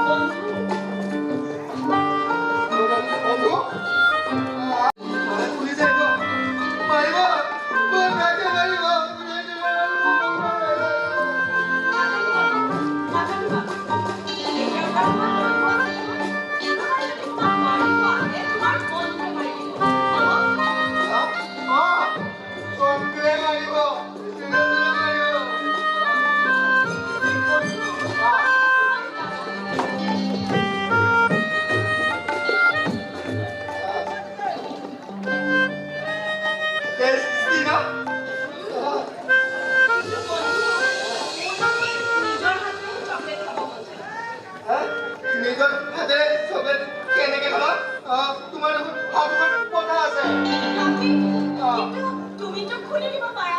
বন্ধু। বন্ধু, পুলিচে আহিব, মাৰিব, মাৰিব, মাৰিব। নাকান্দিবা, এতিয়াৰ পৰা তোমাৰ বন্ধু আছে নহয়। কোনোবাই যদি তোমাক মাৰিব আহে, তোমাৰ বন্ধুৱে মাৰি দিব, হ'ব? অ, বন্ধুৱে মাৰিব, যোনে যোনে মাৰিব। বন্ধু, তোমাক যাব দিব। টেষ্টি ন? কিন্তু বন্ধু, মোৰ দেখোন নিজৰ হাতেৰে চকলেট খাব মন যায়। হা? নিজৰ হাতেৰে চকলেট কেনেকে খাবা? তোমাৰ দেখোন হাতখন পঠা আছে। তাকেইতো। অ। কিন্তু তুমিতো খুলি দিব পাৰা।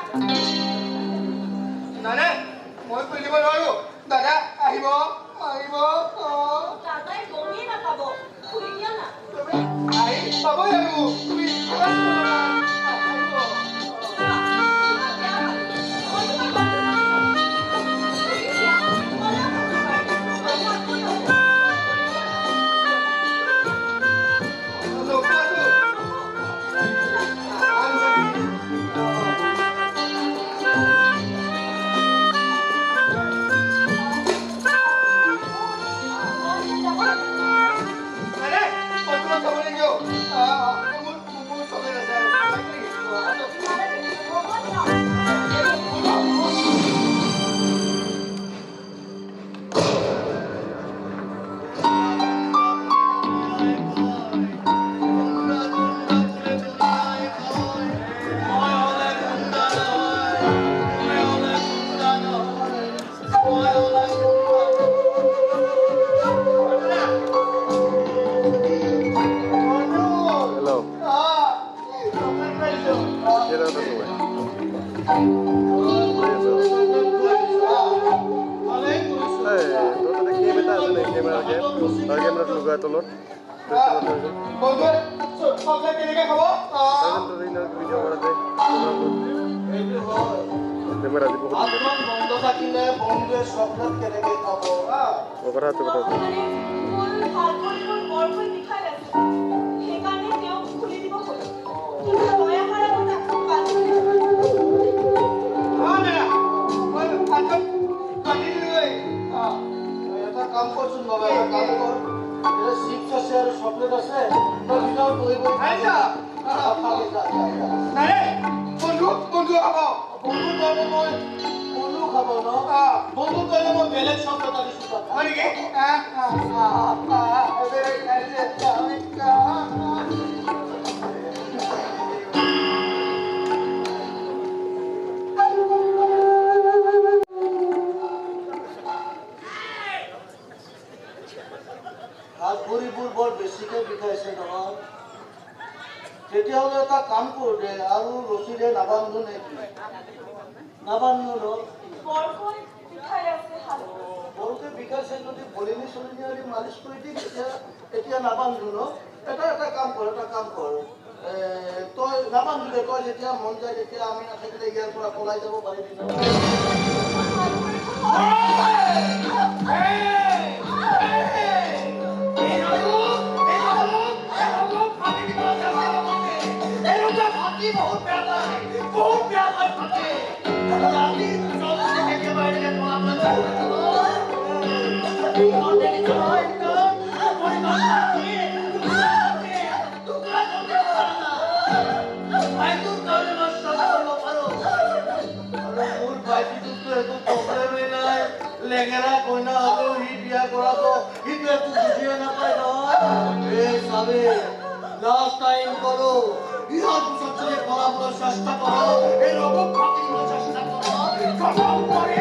নাই নাই, মই খুলি দিব নোৱাৰো। দাদা আহিব, আহিব। অ। দাদাই গমেই নাপাব, খুলি দিয়া না। তুমি আহি পাবই আৰু তুমি থাকাচোন অলপমান। আহিব। চোৱা, তোমাক বেয়া পালো। মই তোমাৰ বন্ধু নহয় জানো? তুমি দিয়া, অলপ সময় কাৰণে। মই আকৌ নকওঁ। খুলি দিয়া না। খুলি দিয়া। নোখোৱাটো। নকওঁ। মই এতিয়া যাব লাগিব। নাই নাই, মই তোমাক যাব নিদিওঁ। মোৰ মোৰ চকলেট আছে আৰু লাগিব নেকি? নালাগে, মই যাওঁ। মই হলে গুণ্ডা নহয়, মই হলে গুণ্ডা নহয়, মই হলে গুণ্ডা। Hello. Chocolate পাইছো। কেইটা আছো ভাই? কৰি আছ? ভালেই কৰিছো। এই তোৰ তাতে কেম এটা আছে নে? কেমেৰা কেম আৰু কেমেৰাটো লগাই তলত। বন্ধুৱে চকলেট কেনেকে খাব? তাৰপিছত ভিডিঅ' কৰাতে সেইটো হয়। কেমেৰা আজি বহুত হাতখন বন্ধ থাকিলে বন্ধুৱে চকলেট কেনেকে খাব? কথাটো কথা। মানে মোৰ হাত ভৰিবোৰ বৰকৈ বিষাই আছে, সেইকাৰণে তেওঁক খুলি দিব ক'লো। কিন্তু তই অহাৰ আগত আকৌ বান্ধি দিলো। অ দাদা, মই হাতখন বান্ধি দিলোগৈ। এটা কাম কৰচোন বাবা, এটা কাম কৰ। এতিয়া চিপছ আছে আৰু চকলেট আছে, তই ভিতৰত বহি বহি আহিছা। খাবি, যা যা যা। নাই, বন্ধু, বন্ধু খাব। বন্ধু কাৰণে মই, বন্ধু খাব ন? অ। বন্ধু কাৰণে মই বেলেগ চকলেট আনিছো তাত। হয় নেকি? বেলেগ আহিছে। হাত ভৰিবোৰ বৰ বেছিকে বিষাইছে নহয়? তেতিয়াহ'লে এটা কাম কৰোঁ দে, আৰু ৰছীৰে নাবান্ধো নেকি? নাবান্ধো ন? বৰকৈ বিষাই আছে হাত। বৰকৈ বিষাইছে যদি ভলিনি চলিনি আনি মালিচ কৰি দিম। এতিয়া এতিয়া নাবান্ধো ন? এটা কাম কৰ, এটা কাম কৰ। তই নাবান্ধো দে। তই যেতিয়া মন যায় তেতিয়া আমি নাথাকিলে ইয়াৰ পৰা পলাই যাব পাৰিবি ন? মোৰ হাত ভৰিবোৰ বহুত বেয়া পায়, বহুত বেয়া পায় ফাটি। আমি একেবাৰে পলাবলৈ। ভাইটোৰ কাৰণে মই চব কৰিব পাৰোঁ। আৰু মোৰ ভাইটিটোকতো একো প্ৰব্লেমেই নাই। লেঙেৰা কইনা হ'লেও সি বিয়া কৰাব। সিটো একো বুজিয়ে নাপায় নহয়। এই চাবি, লাষ্ট টাইম কৰো, ইয়াৰ পিছত যদি পলাবলৈ চেষ্টা কৰ, এই ৰঘুক ফাটি দিব চেষ্টা কৰ, খতম কৰি।